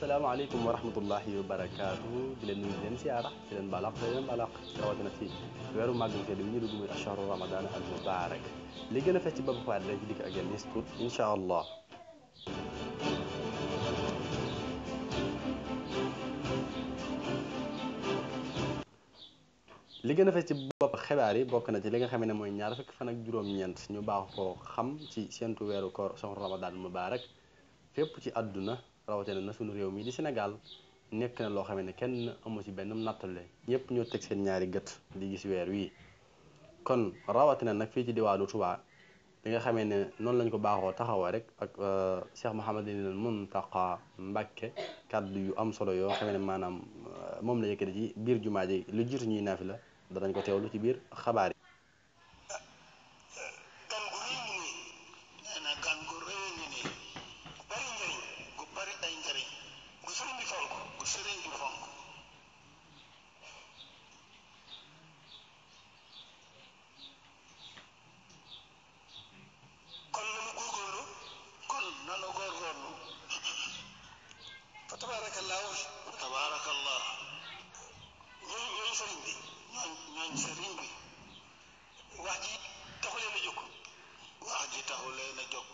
asalaamaaleykum wa rahmatullahi wa barakaatu di leen nuyu di leen siyaara di leen balaq di leen balaq rawatina ci weeru màgg mu tedd bi ñu dugg muy ashahru ramadan al mubarak li gën a fes ci bopp faat dañ ci dikk ak yéen nis tuut incha allah. li gën a fes ci bopp xibaar yi bokk na ci li nga xam ne mooy ñaar fukki fan ak juróom-ñeent ñu baax koo xam ci seentu weeru koor ashahru ramadan al mubarak fépp ci àdduna rawatina na sunu réew mi di Sénégal nekk na loo xam ne kenn amu ci benn nattale ñëpp ñoo teg seen ñaari gët di gis weer wi kon rawatina nag fii ci diwaanu Touba li nga xamee ne noonu lañ ko baaxoo taxawoo rek ak Cheikh Mouhamadul Mountakha Mbacké kàddu yu am solo yoo xam ne maanaam moom la yëkkati ci biir jumaa ji lu jiitu ñuy naafi la danañ ko teewlu ci biir xabaar yi. tabaarakallah ñooñu sëriñ bi ñooñu sëriñ bi wax ji taxu leen a jóg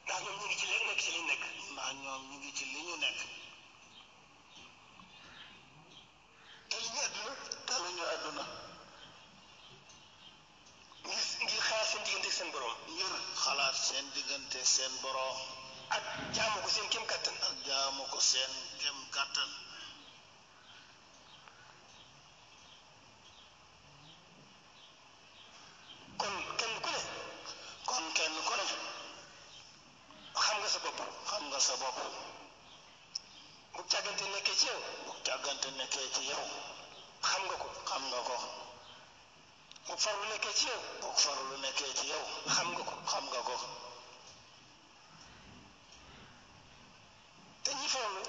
ndax ñoom ñu ngi ci li nekk ci liñ nekk taluñu àdduna ngir xalaat seen diggante seen borom ak jaamu ko seen kem kàttan kon kenn ku ne xam nga sa bopp bu càggante nekkee ci yow xam nga ko bu farlu nekkee ci yow xam nga ko te ñi farlu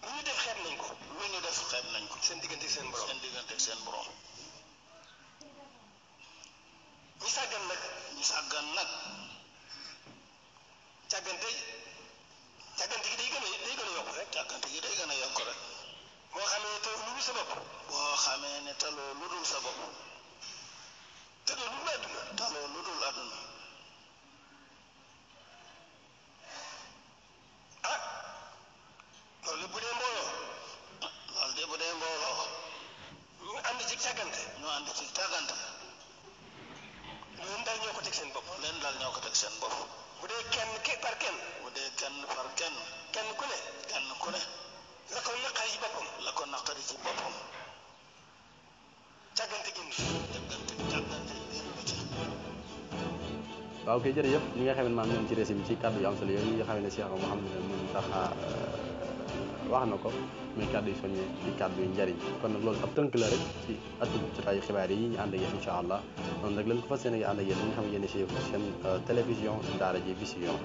lu ñu def xeeb nañ ko seen diggante ak seen borom ñi sàggan nag càggante gi day gën a yokk rek boo xamee ne taloo lu dul sa bopp taloo lu dul àdduna loolu de bu dee mbooloo ñu ànd ci càggante leen daal ñoo ko teg seen bopp bu dee kenn par kenn kenn ku ne la ko naqari ci boppam càggante génn ci waaw kay jërëjëf ñi nga xam ne maam ñoom ci récit bi ci kàddu yu am solo yooyu nga xam ne Cheikh Mouhamadul Mountakha wax na ko muy kàddu yu soññee di kàddu yu njariñ kon nag loolu ab tënk la rek ci atu jotaayu xibaar yi ñu ànd ak yéen incha allah noonu nag lañ ko fas yéene ànd ak yéen ñi nga xam ne yéen a seen télévision Daara J Vision